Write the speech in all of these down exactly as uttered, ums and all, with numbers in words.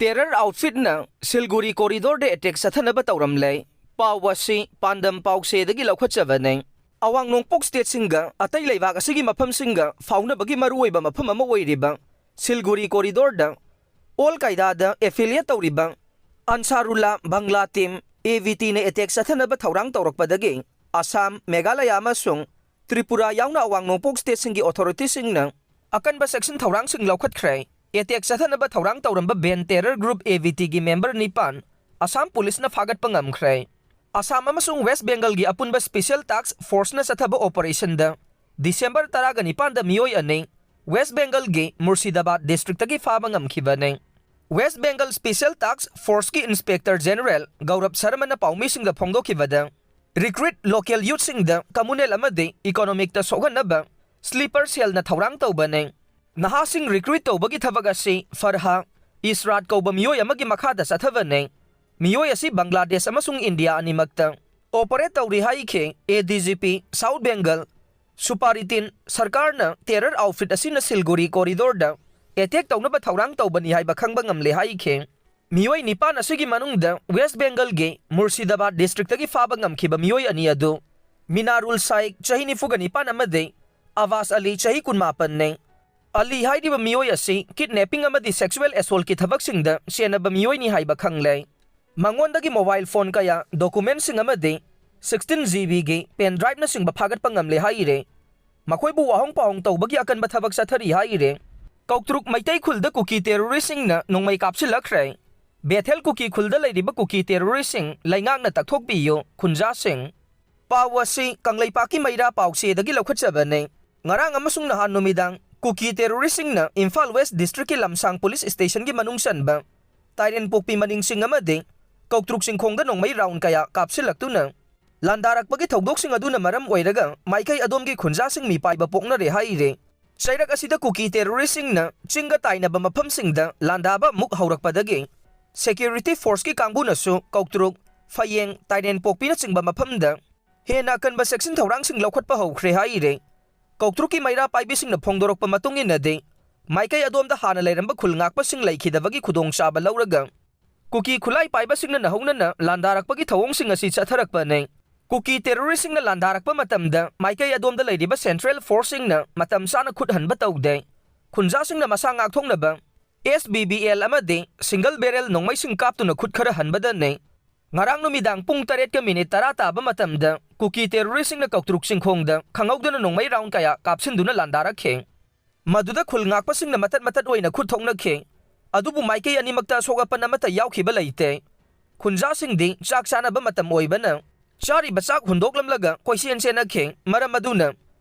Terror outfitꯅ ꯁꯤꯜꯒꯨꯔꯤ corridorꯗ attack ꯆꯠꯊꯅꯕ ꯇꯧꯔꯝꯂꯦ꯫ ꯄꯥꯎ ꯑꯁꯤ ꯄꯥꯟꯗꯝ ꯄꯥꯎꯁꯦꯗꯒꯤ ꯂꯧꯈꯠꯆꯕꯅꯦ꯫ ꯑꯋꯥꯡ ꯅꯣꯡꯄꯣꯛ stateꯁꯤꯡꯒ ꯑꯇꯩ ꯂꯩꯕꯥꯛ ꯑꯁꯤꯒꯤ ꯃꯐꯝꯁꯤꯡꯒ ꯐꯥꯎꯅꯕꯒꯤ ꯃꯔꯨꯑꯣꯏꯕ ꯃꯐꯝ ꯑꯃ ꯑꯣꯏꯔꯤꯕ ꯁꯤꯜꯒꯨꯔꯤ corridorꯗ ꯑꯜ ꯀꯥꯏꯗꯥꯗ affiliate ꯇꯧꯔꯤꯕ ꯑꯟꯁꯥꯔꯨꯜꯂꯥ ꯕꯪꯒ꯭ꯂꯥ team, AVTꯅ attack ꯆꯠꯊꯅꯕ ꯊꯧꯔꯥꯡ ꯇꯧꯔꯛꯄꯗꯒꯤ ꯑꯁꯥꯝ, ꯃꯦꯘꯥꯂꯌꯥ ꯑꯃꯁꯨꯡ ꯇ꯭ꯔꯤꯄꯨꯔꯥ ꯌꯥꯎꯅ ꯑꯋꯥꯡ ꯅꯣꯡꯄꯣꯛ stateꯁꯤꯡꯒꯤ authorityꯁꯤꯡꯅ ꯑꯀꯟꯕ section ꯊꯧꯔꯥꯡꯁꯤꯡ ꯂꯧꯈꯠꯈ꯭ꯔꯦ꯫ Attack ꯆꯠꯊꯅꯕ ꯊꯧꯔꯥꯡ ꯇꯧꯔꯝꯕ Band Terror Group, AVTꯒꯤ member ꯅꯤꯄꯥꯟ ꯑꯁꯥꯝ ꯄꯨꯂꯤꯁꯅ ꯐꯥꯒꯠꯄ ꯉꯝꯈ꯭ꯔꯦ꯫ ꯑꯁꯥꯝ ꯑꯃꯁꯨꯡ ꯋꯦꯁ ꯕꯦꯡꯒꯜꯒꯤ ꯑꯄꯨꯟꯕ special task forceꯅ ꯆꯠꯊꯕ operationꯗ December ꯇꯔꯥꯒ ꯅꯤꯄꯥꯟꯗ ꯃꯤꯑꯣꯏ ꯑꯅꯤ ꯋꯦꯁ ꯕꯦꯡꯒꯜꯒꯤ ꯃꯨꯔꯁꯤꯗꯥꯕꯥꯗ districtꯇꯒꯤ ꯐꯥꯕ ꯉꯝꯈꯤꯕꯅꯤ꯫ ꯋꯦꯁ ꯕꯦꯡꯒꯜ special task forceꯀꯤ Inspector General ꯒꯧꯔꯕ ꯁꯔꯃꯅ ꯄꯥꯎꯃꯤꯁꯤꯡꯗ ꯐꯣꯡꯗꯣꯛꯈꯤꯕꯗ, recruit local youthꯁꯤꯡꯗ communal ꯑꯃꯗꯤ economicꯇ ꯁꯣꯛꯍꯟꯅꯕ sleeper cellꯅ ꯊꯧꯔꯥꯡ ꯇꯧꯕꯅꯤ꯫ ꯅꯍꯥꯁꯤꯡ recruit ꯇꯧꯕꯒꯤ ꯊꯕꯛ ꯑꯁꯤ ꯐꯔꯍꯥ ꯏꯁꯔꯥꯠ ꯀꯧꯕ ꯃꯤꯑꯣꯏ ꯑꯃꯒꯤ ꯃꯈꯥꯗ ꯆꯠꯊꯕꯅꯤ꯫ ꯃꯤꯑꯣꯏ ꯑꯁꯤ ꯕꯪꯒ꯭ꯂꯥꯗꯦꯁ ꯑꯃꯁꯨꯡ ꯏꯟꯗꯤꯌꯥ ꯑꯅꯤꯃꯛꯇ operate ꯇꯧꯔꯤ ꯍꯥꯏꯈꯤ꯫ ADGP South Bengal ꯁꯨꯄꯥꯔꯤꯇꯤꯟ ꯁꯔꯀꯥꯔꯅ terror outfit ꯑꯁꯤꯅ ꯁꯤꯜꯒꯨꯔꯤ corridorꯗ attack ꯇꯧꯅꯕ ꯊꯧꯔꯥꯡ ꯇꯧꯕꯅꯤ ꯍꯥꯏꯕ ꯈꯪꯕ ꯉꯝꯂꯦ ꯍꯥꯏꯈꯤ꯫ ꯃꯤꯑꯣꯏ ꯅꯤꯄꯥꯟ ꯑꯁꯤꯒꯤ ꯃꯅꯨꯡꯗ ꯋꯦꯁ ꯕꯦꯡꯒꯜꯒꯤ ꯃꯨꯔꯁꯤꯗꯥꯕꯥꯗ districtꯇꯒꯤ ꯐꯥꯕ ꯉꯝꯈꯤꯕ ꯃꯤꯑꯣꯏ ꯑꯅꯤ ꯑꯗꯨ ꯃꯤꯅꯥꯔꯨꯜ ꯁꯥꯏꯛ, ꯆꯍꯤ ꯅꯤꯐꯨꯒ ꯅꯤꯄꯥꯟ, ꯑꯃꯗꯤ ꯑꯕꯥꯁ ꯑꯂꯤ, ꯆꯍꯤ ꯀꯨꯟꯃꯥꯄꯟꯅꯤ꯫ ꯑꯂꯤ ꯍꯥꯏꯔꯤꯕ ꯃꯤꯑꯣꯏ ꯑꯁꯤ kidnapping ꯑꯃꯗꯤ sexual assaultꯀꯤ ꯊꯕꯛꯁꯤꯡꯗ ꯁꯦꯟꯅꯕ ꯃꯤꯑꯣꯏꯅꯤ ꯍꯥꯏꯕ ꯈꯪꯂꯦ꯫ ꯃꯉꯣꯟꯗꯒꯤ mobile phone ꯀꯌꯥ, documentꯁꯤꯡ ꯑꯃꯗꯤ sixteen GBꯒꯤ pen driveꯅꯆꯤꯡꯕ ꯐꯥꯒꯠꯄ ꯉꯝꯂꯦ ꯍꯥꯏꯔꯦ꯫ ꯃꯈꯣꯏꯕꯨ ꯋꯥꯍꯣꯡ ꯄꯥꯎꯍꯣꯡ ꯇꯧꯕꯒꯤ ꯑꯀꯟꯕ ꯊꯕꯛ ꯆꯠꯊꯔꯤ ꯍꯥꯏꯔꯦ꯫ ꯀꯧꯇ꯭ꯔꯨꯛ ꯃꯩꯇꯩ ꯈꯨꯜꯗ ꯀꯨꯀꯤ terroristꯁꯤꯡꯅ ꯅꯣꯡꯃꯩ ꯀꯥꯞꯁꯤꯜꯂꯛꯈ꯭ꯔꯦ꯫ ꯕꯦꯊꯦꯜ ꯀꯨꯀꯤ ꯈꯨꯜꯗ ꯂꯩꯔꯤꯕ ꯀꯨꯀꯤ terroristꯁꯤꯡ ꯂꯩꯉꯥꯛꯅ ꯇꯛꯊꯣꯛꯄꯤꯌꯨ, ꯈꯨꯟꯖꯥꯁꯤꯡ꯫ ꯄꯥꯎ ꯑꯁꯤ ꯀꯪꯂꯩꯄꯥꯛꯀꯤ ꯃꯩꯔꯥ ꯄꯥꯎꯆꯦꯗꯒꯤ ꯂꯧꯈꯠꯆꯕꯅꯤ꯫ ꯉꯔꯥꯡ ꯑꯃꯁꯨꯡ ꯅꯍꯥꯟ ꯅꯨꯃꯤꯗꯥꯡ ꯀꯨꯀꯤ terroristꯁꯤꯡꯅ ꯏꯝꯐꯥꯜ West districtꯀꯤ ꯂꯝꯁꯥꯡ police stationꯒꯤ ꯃꯅꯨꯡ ꯆꯟꯕ ꯇꯥꯏꯔꯦꯟꯄꯣꯛꯄꯤ ꯃꯅꯤꯡ ꯆꯤꯡ ꯑꯃꯗꯤ ꯀꯧꯇ꯭ꯔꯨꯛ ꯆꯤꯡꯈꯣꯡꯗ ꯅꯣꯡꯃꯩ round ꯀꯌꯥ ꯀꯥꯞꯁꯤꯜꯂꯛꯇꯨꯅ ꯂꯥꯟꯗꯥꯔꯛꯄꯒꯤ ꯊꯧꯗꯣꯛꯁꯤꯡ ꯑꯗꯨꯅ ꯃꯔꯝ ꯑꯣꯏꯔꯒ ꯃꯥꯏꯀꯩ ꯑꯗꯣꯝꯒꯤ ꯈꯨꯟꯖꯥꯁꯤꯡ ꯃꯤꯄꯥꯏꯕ ꯄꯣꯛꯅꯔꯦ ꯍꯥꯏꯔꯦ꯫ ꯆꯩꯔꯛ ꯑꯁꯤꯗ ꯀꯨꯀꯤ terroristꯁꯤꯡꯅ ꯆꯤꯡꯒ ꯇꯥꯏꯅꯕ ꯃꯐꯝꯁꯤꯡꯗ ꯂꯥꯟꯗꯥꯕ ꯑꯃꯨꯛ ꯍꯧꯔꯛꯄꯗꯒꯤ security forceꯀꯤ ꯀꯥꯡꯕꯨꯅꯁꯨ ꯀꯧꯇ꯭ꯔꯨꯛ, ꯐꯌꯦꯡ, ꯇꯥꯏꯔꯦꯟꯄꯣꯛꯄꯤꯅꯆꯤꯡꯕ ꯃꯐꯝꯗ ꯍꯦꯟꯅ ꯑꯀꯟꯕ section ꯊꯧꯔꯥꯡꯁꯤꯡ ꯂꯧꯈꯠꯄ ꯍꯧꯈ꯭ꯔꯦ ꯍꯥꯏꯔꯦ꯫ ꯀꯧꯇ꯭ꯔꯨꯛꯀꯤ ꯃꯩꯔꯥ ꯄꯥꯏꯕꯤꯁꯤꯡꯅ ꯐꯣꯡꯗꯣꯔꯛꯄ ꯃꯇꯨꯡ ꯏꯟꯅꯗꯤ, ꯃꯥꯏꯀꯩ ꯑꯗꯣꯝꯗ ꯍꯥꯟꯅ ꯂꯩꯔꯝꯕ ꯈꯨꯜ ꯉꯥꯛꯄꯁꯤꯡ ꯂꯩꯈꯤꯗꯕꯒꯤ ꯈꯨꯗꯣꯡꯆꯥꯕ ꯂꯧꯔꯒ ꯀꯨꯀꯤ ꯈꯨꯠꯂꯥꯏ ꯄꯥꯏꯕꯁꯤꯡꯅ ꯅꯧꯍꯧꯅꯅ ꯂꯥꯟꯗꯥꯔꯛꯄꯒꯤ ꯊꯧꯑꯣꯡꯁꯤꯡ ꯑꯁꯤ ꯆꯠꯊꯔꯛꯄꯅꯤ꯫ ꯀꯨꯀꯤ ꯇꯦꯔꯣꯔꯤꯁꯁꯤꯡꯅ ꯂꯥꯟꯗꯥꯔꯛꯄ ꯃꯇꯝꯗ ꯃꯥꯏꯀꯩ ꯑꯗꯣꯝꯗ ꯂꯩꯔꯤꯕ ꯁꯦꯟꯇ꯭ꯔꯦꯜ ꯐꯣꯔꯁꯁꯤꯡꯅ ꯃꯇꯝ ꯆꯥꯅ ꯈꯨꯠ ꯍꯟꯕ ꯇꯧꯗꯦ꯫ ꯈꯨꯟꯖꯥꯁꯤꯡꯅ ꯃꯁꯥ ꯉꯥꯛꯊꯣꯛꯅꯕ ꯑꯦꯁ ꯕꯤ ꯕꯤ ꯑꯦꯜ ꯑꯃꯗꯤ ꯁꯤꯡꯒꯜ ꯕꯦꯔꯦꯜ ꯅꯣꯡꯃꯩꯁꯤꯡ ꯀꯥꯞꯇꯨꯅ ꯈꯨꯠ ꯈꯔ ꯍꯟꯕꯗꯅꯤ꯫ ꯉꯔꯥꯡ ꯅꯨꯃꯤꯗꯥꯡ ꯄꯨꯡ ꯇꯔꯦꯠꯀ ꯃꯤꯅꯤꯠ ꯇꯔꯥ ꯇꯥꯕ ꯃꯇꯝꯗ ꯀꯨꯀꯤ ꯇꯦꯔꯣꯔꯤꯁꯁꯤꯡꯅ ꯀꯧꯇ꯭ꯔꯨꯛ ꯆꯤꯡꯈꯣꯡꯗ ꯈꯪꯍꯧꯗꯅ ꯅꯣꯡꯃꯩ ꯔꯥꯎꯟ ꯀꯌꯥ ꯀꯥꯞꯁꯤꯟꯗꯨꯅ ꯂꯥꯟꯗꯥꯔꯛꯈꯤ꯫ ꯃꯗꯨꯗ ꯈꯨꯜ ꯉꯥꯛꯄꯁꯤꯡꯅ ꯃꯇꯠ ꯃꯇꯠ ꯑꯣꯏꯅ ꯈꯨꯠ ꯊꯣꯛꯅꯈꯤ꯫ ꯑꯗꯨꯕꯨ ꯃꯥꯏꯀꯩ ꯑꯅꯤꯃꯛꯇ ꯑꯁꯣꯛ ꯑꯄꯟ ꯑꯃꯠꯇ ꯌꯥꯎꯈꯤꯕ ꯂꯩꯇꯦ꯫ ꯈꯨꯟꯖꯥꯁꯤꯡꯗꯤ ꯆꯥꯛ ꯆꯥꯅꯕ ꯃꯇꯝ ꯑꯣꯏꯕꯅ ꯆꯥꯔꯤꯕ ꯆꯥꯛ ꯍꯨꯟꯗꯣꯛꯂꯝꯂꯒ ꯀꯣꯏꯆꯦꯟ ꯆꯦꯟꯅꯈꯤ꯫ ꯃꯔꯝ ꯑꯗꯨꯅ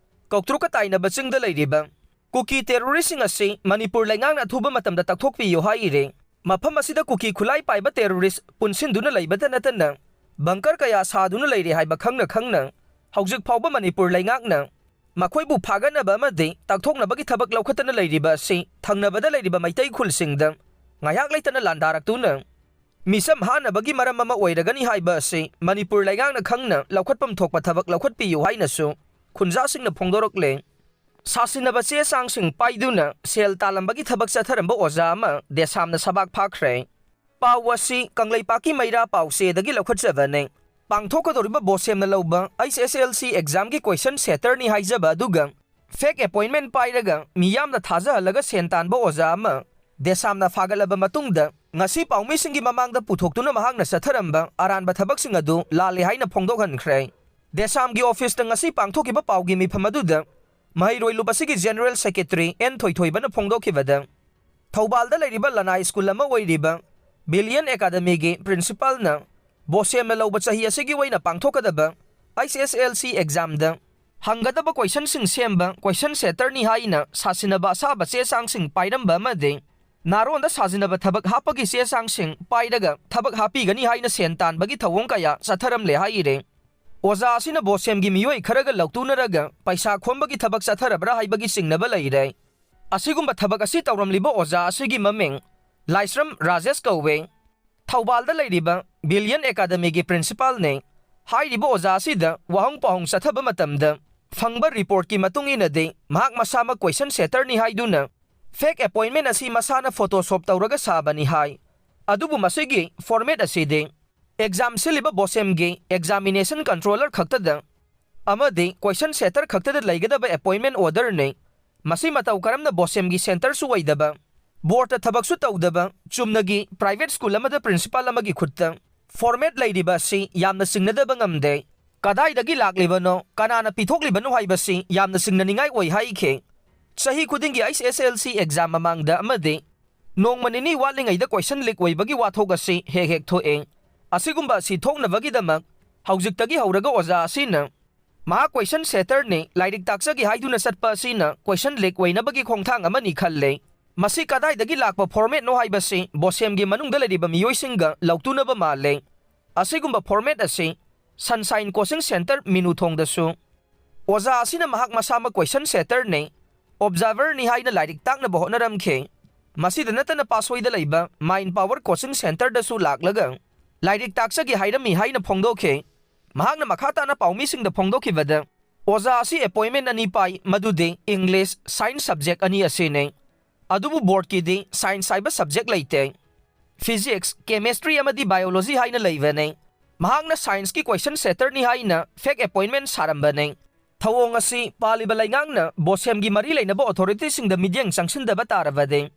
ꯀꯧꯇ꯭ꯔꯨꯛꯀ ꯇꯥꯏꯅꯕ ꯆꯤꯡꯗ ꯂꯩꯔꯤꯕ ꯀꯨꯀꯤ ꯇꯦꯔꯣꯔꯤꯁꯁꯤꯡ ꯑꯁꯤ ꯃꯅꯤꯄꯨꯔ ꯂꯩꯉꯥꯛꯅ ꯑꯊꯨꯕ ꯃꯇꯝꯗ ꯇꯛꯊꯣꯛꯄꯤꯌꯨ ꯍꯥꯏꯔꯤ꯫ ꯃꯐꯝ ꯑꯁꯤꯗ ꯀꯨꯀꯤ ꯈꯨꯠꯂꯥꯏ ꯄꯥꯏꯕ ꯇꯦꯔꯣꯔꯤꯁ ꯄꯨꯟꯁꯤꯟꯗꯨꯅ ꯂꯩꯕꯇ ꯅꯠꯇꯅ ꯕꯪꯀꯔ ꯀꯌꯥ ꯁꯥꯗꯨꯅ ꯂꯩꯔꯦ ꯍꯥꯏꯕ ꯈꯪꯅ ꯈꯪꯅ ꯍꯧꯖꯤꯛ ꯐꯥꯎꯕ ꯃꯅꯤꯄꯨꯔ ꯂꯩꯉꯥꯛꯅ ꯃꯈꯣꯏꯕꯨ ꯐꯥꯒꯠꯅꯕ ꯑꯃꯗꯤ ꯇꯛꯊꯣꯛꯅꯕꯒꯤ ꯊꯕꯛ ꯂꯧꯈꯠꯇꯅ ꯂꯩꯔꯤꯕ ꯑꯁꯤ ꯊꯪꯅꯕꯗ ꯂꯩꯔꯤꯕ ꯃꯩꯇꯩ ꯈꯨꯜꯁꯤꯡꯗ ꯉꯥꯏꯍꯥꯛ ꯂꯩꯇꯅ ꯂꯥꯟꯗꯥꯔꯛꯇꯨꯅ ꯃꯤꯆꯝ ꯍꯥꯠꯅꯕꯒꯤ ꯃꯔꯝ ꯑꯃ ꯑꯣꯏꯔꯒꯅꯤ ꯍꯥꯏꯕ ꯑꯁꯤ ꯃꯅꯤꯄꯨꯔ ꯂꯩꯉꯥꯛꯅ ꯈꯪꯅ ꯂꯧꯈꯠꯐꯝ ꯊꯣꯛꯄ ꯊꯕꯛ ꯂꯧꯈꯠꯄꯤꯌꯨ ꯍꯥꯏꯅꯁꯨ ꯈꯨꯟꯖꯥꯁꯤꯡꯅ ꯐꯣꯡꯗꯣꯔꯛꯂꯦ꯫ ꯁꯥꯁꯤꯟꯅꯕ ꯆꯦ ꯆꯥꯡꯁꯤꯡ ꯄꯥꯏꯗꯨꯅ ꯁꯦꯜ ꯇꯥꯜꯂꯝꯕꯒꯤ ꯊꯕꯛ ꯆꯠꯊꯔꯝꯕ ꯑꯣꯖꯥ ꯑꯃ ꯗꯦꯁꯥꯝꯅ ꯁꯕꯥꯛ ꯐꯥꯈ꯭ꯔꯦ꯫ ꯄꯥꯎ ꯑꯁꯤ ꯀꯪꯂꯩꯄꯥꯛꯀꯤ ꯃꯩꯔꯥ ꯄꯥꯎꯆꯦꯗꯒꯤ ꯂꯧꯈꯠꯆꯕꯅꯤ꯫ ꯄꯥꯡꯊꯣꯛꯀꯗꯧꯔꯤꯕ ꯕꯣꯁꯦꯝꯅ ꯂꯧꯕ ꯑꯩꯆ ꯑꯦꯁ ꯑꯦꯜ ꯁꯤ ꯑꯦꯛꯖꯥꯝꯒꯤ ꯀꯣꯏꯁꯟ ꯁꯦꯇꯔꯅꯤ ꯍꯥꯏꯖꯕ ꯑꯗꯨꯒ ꯐꯦꯛ ꯑꯦꯄꯣꯏꯟꯃꯦꯟ ꯄꯥꯏꯔꯒ ꯃꯤꯌꯥꯝꯅ ꯊꯥꯖꯍꯜꯂꯒ ꯁꯦꯟ ꯇꯥꯟꯕ ꯑꯣꯖꯥ ꯑꯃ ꯗꯦꯁꯥꯝꯅ ꯐꯥꯒꯠꯂꯕ ꯃꯇꯨꯡꯗ ꯉꯁꯤ ꯄꯥꯎꯃꯤꯁꯤꯡꯒꯤ ꯃꯃꯥꯡꯗ ꯄꯨꯊꯣꯛꯇꯨꯅ ꯃꯍꯥꯛꯅ ꯆꯠꯊꯔꯝꯕ ꯑꯔꯥꯟꯕ ꯊꯕꯛꯁꯤꯡ ꯑꯗꯨ ꯂꯥꯜꯂꯦ ꯍꯥꯏꯅ ꯐꯣꯡꯗꯣꯛꯍꯟꯈ꯭ꯔꯦ꯫ ꯗꯦꯁꯥꯝꯒꯤ ꯑꯣꯐꯤꯁꯇ ꯉꯁꯤ ꯄꯥꯡꯊꯣꯛꯈꯤꯕ ꯄꯥꯎꯒꯤ ꯃꯤꯐꯝ ꯑꯗꯨꯗ ꯃꯍꯩꯔꯣꯏ ꯂꯨꯞ ꯑꯁꯤꯒꯤ ꯖꯦꯅꯔꯦꯜ ꯁꯦꯀ꯭ꯔꯦꯇꯔꯤ ꯑꯦꯟ ꯊꯣꯏꯊꯣꯏꯕꯅ ꯐꯣꯡꯗꯣꯛꯈꯤꯕꯗ ꯊꯧꯕꯥꯜꯗ ꯂꯩꯔꯤꯕ ꯂꯅꯥꯏ ꯁ꯭ꯀꯨꯜ ꯑꯃ ꯑꯣꯏꯔꯤꯕ ꯕꯤꯂꯤꯌꯟ ꯑꯦꯀꯥꯗꯃꯤꯒꯤ ꯄ꯭ꯔꯤꯟꯁꯤꯄꯥꯜꯅ ꯕꯣꯁꯦꯝꯅ ꯂꯧꯕ ꯆꯍꯤ ꯑꯁꯤꯒꯤ ꯑꯣꯏꯅ ꯄꯥꯡꯊꯣꯛꯀꯗꯕ ꯑꯩꯆ ꯑꯦꯁ ꯑꯦꯜ ꯁꯤ ꯑꯦꯛꯖꯥꯝꯗ ꯍꯪꯒꯗꯕ ꯀꯣꯏꯁꯟꯁꯤꯡ ꯁꯦꯝꯕ ꯀꯣꯏꯁꯟ ꯁꯦꯇꯔꯅꯤ ꯍꯥꯏꯅ ꯁꯥꯁꯤꯟꯅꯕ ꯑꯁꯥꯕ ꯆꯦ ꯆꯥꯡꯁꯤꯡ ꯄꯥꯏꯔꯝꯕ ꯑꯃꯗꯤ ꯅꯥꯔꯣꯟꯗ ꯁꯥꯖꯤꯟꯅꯕ ꯊꯕꯛ ꯍꯥꯞꯄꯒꯤ ꯆꯦ ꯆꯥꯡꯁꯤꯡ ꯄꯥꯏꯔꯒ ꯊꯕꯛ ꯍꯥꯞꯄꯤꯒꯅꯤ ꯍꯥꯏꯅ ꯁꯦꯟ ꯇꯥꯟꯕꯒꯤ ꯊꯧꯑꯣꯡ ꯀꯌꯥ ꯆꯠꯊꯔꯝꯂꯦ ꯍꯥꯏꯔꯦ꯫ ꯑꯣꯖꯥ ꯑꯁꯤꯅ ꯕꯣꯁꯦꯝꯒꯤ ꯃꯤꯑꯣꯏ ꯈꯔꯒ ꯂꯧꯇꯨꯅꯔꯒ ꯄꯩꯁꯥ ꯈꯣꯝꯕꯒꯤ ꯊꯕꯛ ꯆꯠꯊꯔꯕ꯭ꯔꯥ ꯍꯥꯏꯕꯒꯤ ꯆꯤꯡꯅꯕ ꯂꯩꯔꯦ꯫ ꯑꯁꯤꯒꯨꯝꯕ ꯊꯕꯛ ꯑꯁꯤ ꯇꯧꯔꯝꯂꯤꯕ ꯑꯣꯖꯥ ꯑꯁꯤꯒꯤ ꯃꯃꯤꯡ ꯂꯥꯏꯁ꯭ꯔꯝ ꯔꯥꯖꯦꯁ ꯀꯧꯋꯦ꯫ ꯊꯧꯕꯥꯜꯗ ꯂꯩꯔꯤꯕ ꯕꯤꯂꯤꯌꯟ ꯑꯦꯀꯥꯗꯃꯤꯒꯤ ꯄ꯭ꯔꯤꯟꯁꯤꯄꯥꯜꯅꯤ꯫ ꯍꯥꯏꯔꯤꯕ ꯑꯣꯖꯥ ꯑꯁꯤꯗ ꯋꯥꯍꯪ ꯄꯥꯎꯍꯪ ꯆꯠꯊꯕ ꯃꯇꯝꯗ ꯐꯪꯕ ꯔꯤꯄꯣꯔꯠꯀꯤ ꯃꯇꯨꯡ ꯏꯟꯅꯗꯤ ꯃꯍꯥꯛ ꯃꯁꯥꯃꯛ ꯀꯣꯏꯁꯟ ꯁꯦꯇꯔꯅꯤ ꯍꯥꯏꯗꯨꯅ Fake appointment ꯑꯁꯤ ꯃꯁꯥꯅ Photoshop ꯇꯧꯔꯒ ꯁꯥꯕꯅꯤ ꯍꯥꯏ꯫ ꯑꯗꯨꯕꯨ ꯃꯁꯤꯒꯤ format ꯑꯁꯤꯗꯤ exam ꯁꯤꯜꯂꯤꯕ BOSEM ꯒꯤ examination controller ꯈꯛꯇꯗ ꯑꯃꯗꯤ question setter ꯈꯛꯇꯗ ꯂꯩꯒꯗꯕ appointment order ꯅꯤ꯫ ꯃꯁꯤ ꯃꯇꯧ ꯀꯔꯝꯅ BOSEM ꯒꯤ centre ꯁꯨ ꯑꯣꯏꯗꯕ, board ꯇ ꯊꯕꯛꯁꯨ ꯇꯧꯗꯕ, ꯆꯨꯝꯅꯒꯤ private school ꯑꯃꯗ principal ꯑꯃꯒꯤ ꯈꯨꯠꯇ format ꯂꯩꯔꯤꯕ ꯑꯁꯤ ꯌꯥꯝꯅ ꯆꯤꯡꯅꯗꯕ ꯉꯝꯗꯦ꯫ ꯀꯗꯥꯏꯗꯒꯤ ꯂꯥꯛꯂꯤꯕꯅꯣ, ꯀꯅꯥꯅ ꯄꯤꯊꯣꯛꯂꯤꯕꯅꯣ ꯍꯥꯏꯕꯁꯤ ꯌꯥꯝꯅ ꯆꯤꯡꯅꯅꯤꯡꯉꯥꯏ ꯑꯣꯏ ꯍꯥꯏꯈꯤ꯫ ꯆꯍꯤ ꯈꯨꯗꯤꯡꯒꯤ H S L C exam ꯃꯃꯥꯡꯗ ꯑꯃꯗꯤ ꯅꯣꯡꯃ ꯅꯤꯅꯤ ꯋꯥꯠꯂꯤꯉꯩꯗ question leak ꯑꯣꯏꯕꯒꯤ ꯋꯥꯊꯣꯛ ꯑꯁꯤ ꯍꯦꯛ ꯍꯦꯛ ꯊꯣꯛꯑꯦ꯫ ꯑꯁꯤꯒꯨꯝꯕ ꯑꯁꯤ ꯊꯣꯛꯅꯕꯒꯤꯗꯃꯛ ꯍꯧꯖꯤꯛꯇꯒꯤ ꯍꯧꯔꯒ ꯑꯣꯖꯥ ꯑꯁꯤꯅ ꯃꯍꯥꯛ question setter ꯅꯤ, ꯂꯥꯏꯔꯤꯛ ꯇꯥꯛꯆꯒꯦ ꯍꯥꯏꯗꯨꯅ ꯆꯠꯄ ꯑꯁꯤꯅ question leak ꯑꯣꯏꯅꯕꯒꯤ ꯈꯣꯡꯊꯥꯡ ꯑꯃꯅꯤ ꯈꯜꯂꯦ꯫ ꯃꯁꯤ ꯀꯗꯥꯏꯗꯒꯤ ꯂꯥꯛꯄ format ꯅꯣ ꯍꯥꯏꯕꯁꯤ BOSEM ꯒꯤ ꯃꯅꯨꯡꯗ ꯂꯩꯔꯤꯕ ꯃꯤꯑꯣꯏꯁꯤꯡꯒ ꯂꯧꯇꯨꯅꯕ ꯃꯥꯜꯂꯦ꯫ ꯑꯁꯤꯒꯨꯝꯕ format ꯑꯁꯤ Sunshine Coaching Centre ꯃꯤꯅꯨꯊꯣꯡꯗꯁꯨ ꯑꯣꯖꯥ ꯑꯁꯤꯅ ꯃꯍꯥꯛ ꯃꯁꯥꯃꯛ question setter ꯅꯤ, observer ꯅꯤ ꯍꯥꯏꯅ ꯂꯥꯏꯔꯤꯛ ꯇꯥꯛꯅꯕ ꯍꯣꯠꯅꯔꯝꯈꯤ꯫ ꯃꯁꯤꯗ ꯅꯠꯇꯅ ꯄꯥꯁꯣꯏꯗ ꯂꯩꯕ Mind Power Coaching Centre ꯗꯁꯨ ꯂꯥꯛꯂꯒ ꯂꯥꯏꯔꯤꯛ ꯇꯥꯛꯆꯒꯦ ꯍꯥꯏꯔꯝꯃꯤ ꯍꯥꯏꯅ ꯐꯣꯡꯗꯣꯛꯈꯤ꯫ ꯃꯍꯥꯛꯅ ꯃꯈꯥ ꯇꯥꯅ ꯄꯥꯎꯃꯤꯁꯤꯡꯗ ꯐꯣꯡꯗꯣꯛꯈꯤꯕꯗ, ꯑꯣꯖꯥ ꯑꯁꯤ appointment ꯑꯅꯤ ꯄꯥꯏ, ꯃꯗꯨꯗꯤ English, Science subject ꯑꯅꯤ ꯑꯁꯤꯅꯤ꯫ ꯑꯗꯨꯕꯨ board ꯀꯤꯗꯤ Science ꯍꯥꯏꯕ subject ꯂꯩꯇꯦ꯫ Physics, Chemistry ꯑꯃꯗꯤ Biology ꯍꯥꯏꯅ ꯂꯩꯕꯅꯤ꯫ ꯃꯍꯥꯛꯅ Science ꯀꯤ question setter ꯅꯤ ꯍꯥꯏꯅ fake appointment ꯁꯥꯔꯝꯕꯅꯤ꯫ ꯊꯧꯑꯣꯡ ꯑꯁꯤ ꯄꯥꯜꯂꯤꯕ ꯂꯩꯉꯥꯛꯅ BOSEM ꯒꯤ ꯃꯔꯤ ꯂꯩꯅꯕ authority ꯁꯤꯡꯗ ꯃꯤꯠꯌꯦꯡ ꯆꯪꯁꯤꯟꯗꯕ ꯇꯥꯔꯕꯗꯤ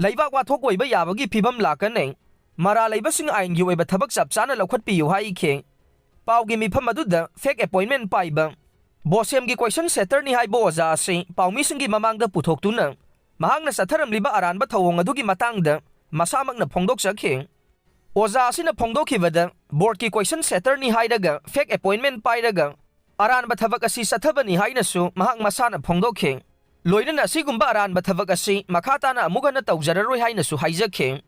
ꯂꯩꯕꯥꯛ ꯋꯥꯊꯣꯛ ꯑꯣꯏꯕ ꯌꯥꯕꯒꯤ ꯐꯤꯚꯝ ꯂꯥꯛꯀꯅꯤ꯫ ꯃꯔꯥꯜ ꯂꯩꯕꯁꯤꯡ ꯑꯥꯏꯟꯒꯤ ꯑꯣꯏꯕ ꯊꯕꯛ ꯆꯞ ꯆꯥꯅ ꯂꯧꯈꯠꯄꯤꯌꯨ ꯍꯥꯏꯈꯤ꯫ ꯄꯥꯎꯒꯤ ꯃꯤꯐꯝ ꯑꯗꯨꯗ fake appointment ꯄꯥꯏꯕ, BOSEM ꯒꯤ question setter ꯅꯤ ꯍꯥꯏꯕ ꯑꯣꯖꯥ ꯑꯁꯤ ꯄꯥꯎꯃꯤꯁꯤꯡꯒꯤ ꯃꯃꯥꯡꯗ ꯄꯨꯊꯣꯛꯇꯨꯅ ꯃꯍꯥꯛꯅ ꯆꯠꯊꯔꯝꯂꯤꯕ ꯑꯔꯥꯟꯕ ꯊꯧꯑꯣꯡ ꯑꯗꯨꯒꯤ ꯃꯇꯥꯡꯗ ꯃꯁꯥꯃꯛꯅ ꯐꯣꯡꯗꯣꯛꯆꯈꯤ꯫ ꯑꯣꯖꯥ ꯑꯁꯤꯅ ꯐꯣꯡꯗꯣꯛꯈꯤꯕꯗ, board ꯀꯤ question setter ꯅꯤ ꯍꯥꯏꯔꯒ fake appointment ꯄꯥꯏꯔꯒ ꯑꯔꯥꯟꯕ ꯊꯕꯛ ꯑꯁꯤ ꯆꯠꯊꯕꯅꯤ ꯍꯥꯏꯅꯁꯨ ꯃꯍꯥꯛ ꯃꯁꯥꯅ ꯐꯣꯡꯗꯣꯛꯈꯤ꯫ ꯂꯣꯏꯅꯅ ꯑꯁꯤꯒꯨꯝꯕ ꯑꯔꯥꯟꯕ ꯊꯕꯛ ꯑꯁꯤ ꯃꯈꯥ ꯇꯥꯅ ꯑꯃꯨꯛ ꯍꯟꯅ ꯇꯧꯖꯔꯔꯣꯏ ꯍꯥꯏꯅꯁꯨ ꯍꯥꯏꯖꯈꯤ꯫